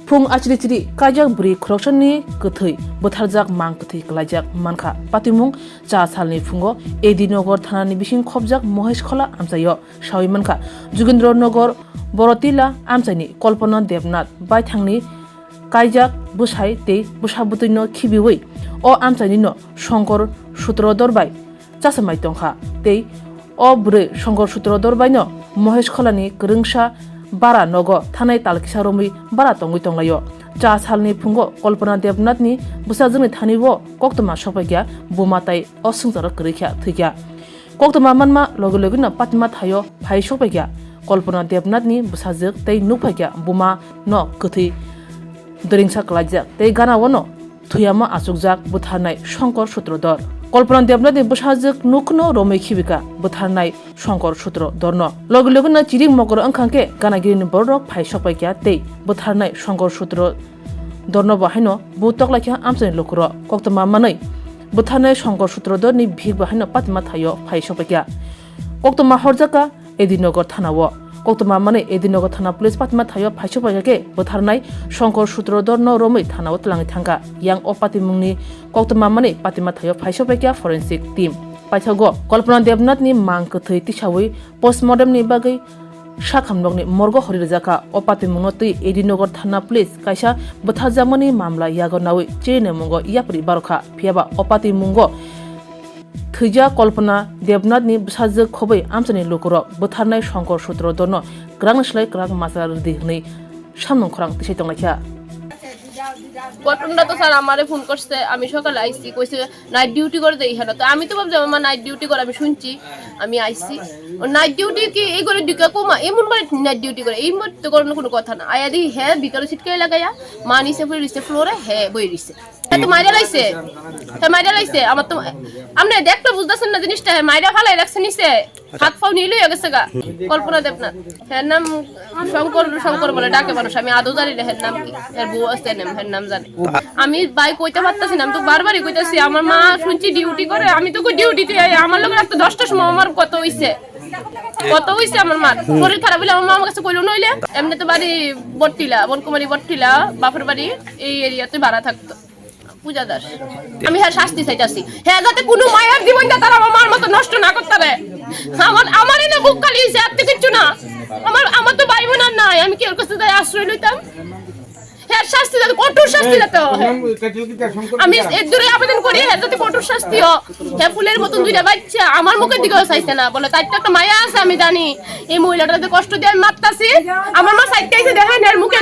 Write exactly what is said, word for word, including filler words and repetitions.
Phung achiri chiri kaijak bwrwi khoroksani kwthwi bwtharjak mang kwthwi kwlaijak mankha. Patimung cha salni phungo A D Nagar thanani bising khopjak Mohesh Khola amchaio sawi mankha. Jugindra Nagar Borotila amchaini Kalpana Debnath baithangni kaijak bwsai tei bwsa bwtwino khibiwi o amchainino Shankar Sutradhar bai chasomai tongkha tei o bwrwi Shankar Sutradhar baino Mohesh Kholani kwrwngsa bara nogo thanai tal kisa romwi bara tongwi tonglaio. Cha salni phungo Kalpana Debnathni bwsajwkni thani o koktwma sokpaikha, buma tai o swngcharo kwrwikha thwikha. Koktwma manma logi logino patima thaio phai sokpaikha Kalpana Debnathni bwsajwk tei nukphaikha buma no kwthwi dwringsa kwlaijak tei gana o no thwiyama achukjak bwtharnai Shankar Sutradhar. Kalpana Debnathni bwsajwk nukno romwi khibika bwtharnai Shankar Sutradharno. Logi logino chiring mokoro wngkha khe ganagirini bororok phai sokpaikha tei bwtharnai Shankar Sutradharno bo haino bu toklaikha amchaini lukurok. Koktwma manwi bwtharnai Shankar Sutradharni bihik bo haino patima thaio phai sokpaikha. Koktwma horjakha A D Nagar thana o. Koktwma manwi A D Nagar thana police patima thaio phai sokpaikha khe bwtharnai Shankar Sutradharno romwi thana o twlangwi thangkha. Yang o patimungni koktwma manwi patima thaio phai sokpaikha forensic team. Paithago Kalpana Debnathni mang kwthwi tisawi postmortemni bagwi sakhamnokni morgo hori rwjakha. O patimungno twi A D Nagar thana police kaisa bwtharjakmani mamla yago nawi chini mungo yapri barokha. Phiyaba o patimungo thwijak Kalpana Debnathni bwsajwk khobwi amchaini lukurok bwtharnai Shankar Sutradharno kwrangni slai kwrang masa rwdi hwnwi samung khorang tisai tonglaikha. ঘটনাটা তো স্যার আমারে ফোন করছে, আমি সকালে আইছি, কইছে night duty করে দেই এখানে। তো আমি তো ভাবছি আমার নাইট ডিউটি করে, আমি শুনছি, আমি আইছি। ও নাইট ডিউটি কি এই করে দিকে কমা, এমন করে নাইট ডিউটি করে, এই মধ্যে করার কোনো কথা না। আয়া দেখি হ্যাঁ ভিতরে ছিটকে লাগাইয়া মা নিচে পড়ে রইছে ফ্লোরে, হ্যাঁ বই রইছে। হ্যাঁ তো মাইরা লাইছে, হ্যাঁ মাইরা লাইছে। আমার তো আপনি দেখতে বুঝতেছেন না জিনিসটা, হ্যাঁ মাইরা ফালাই রাখছে নিচে, হাত পাও নীল হয়ে গেছে গা। কল্পনা দেবনাথ। হ্যাঁ নাম শঙ্কর, শঙ্কর বলে ডাকে মানুষ, আমি আদৌ জানি না হ্যাঁ নাম কি, হ্যাঁ বউ আছে নাম, হ্যাঁ নাম জানে। আমি ভাই কইতে পারতাছি না, আমি তো বারবারই কইতাছি। আমার মা শুনছি ডিউটি করে, আমি তো কই ডিউটিতে, আমার লোক রাখতে দশটার সময় আমার কত হইছে, কত হইছে আমার মার শরীর খারাপ হইলে আমার মা আমার কাছে কইলো নইলে। এমনি তো বাড়ি বট্টিলা, বনকুমারী বট্টিলা, বাপের বাড়ি এই এরিয়াতে ভাড়া থাকতো। পূজা দাস। আমি হ্যাঁ শাস্তি চাইতাছি, হ্যাঁ যাতে কোনো মায়ের জীবনটা তারা আমার মার মতো নষ্ট না করতে পারে। আমার, আমার এনে বুক খালি হইছে, আর তো কিচ্ছু না। আমার, আমার তো ভাই বোন আর নাই, আমি কি ওর কাছে যাই আশ্রয় লইতাম? হ্যাঁ শাস্তি যাতে, কঠোর শাস্তি যাতে হয়। আমি এর দূরে আবেদন করি, হ্যাঁ যাতে কঠোর শাস্তি হোক। হ্যাঁ ফুলের মতন দুইটা বাচ্চা আমার মুখের দিকেও চাইছে না, বলে তাই তো একটা মায়া আছে আমি জানি। এই মহিলাটা যাতে কষ্ট দিয়ে আমি মারতাছি, আমার মা সাইডটা এসে দেখেন এর মুখে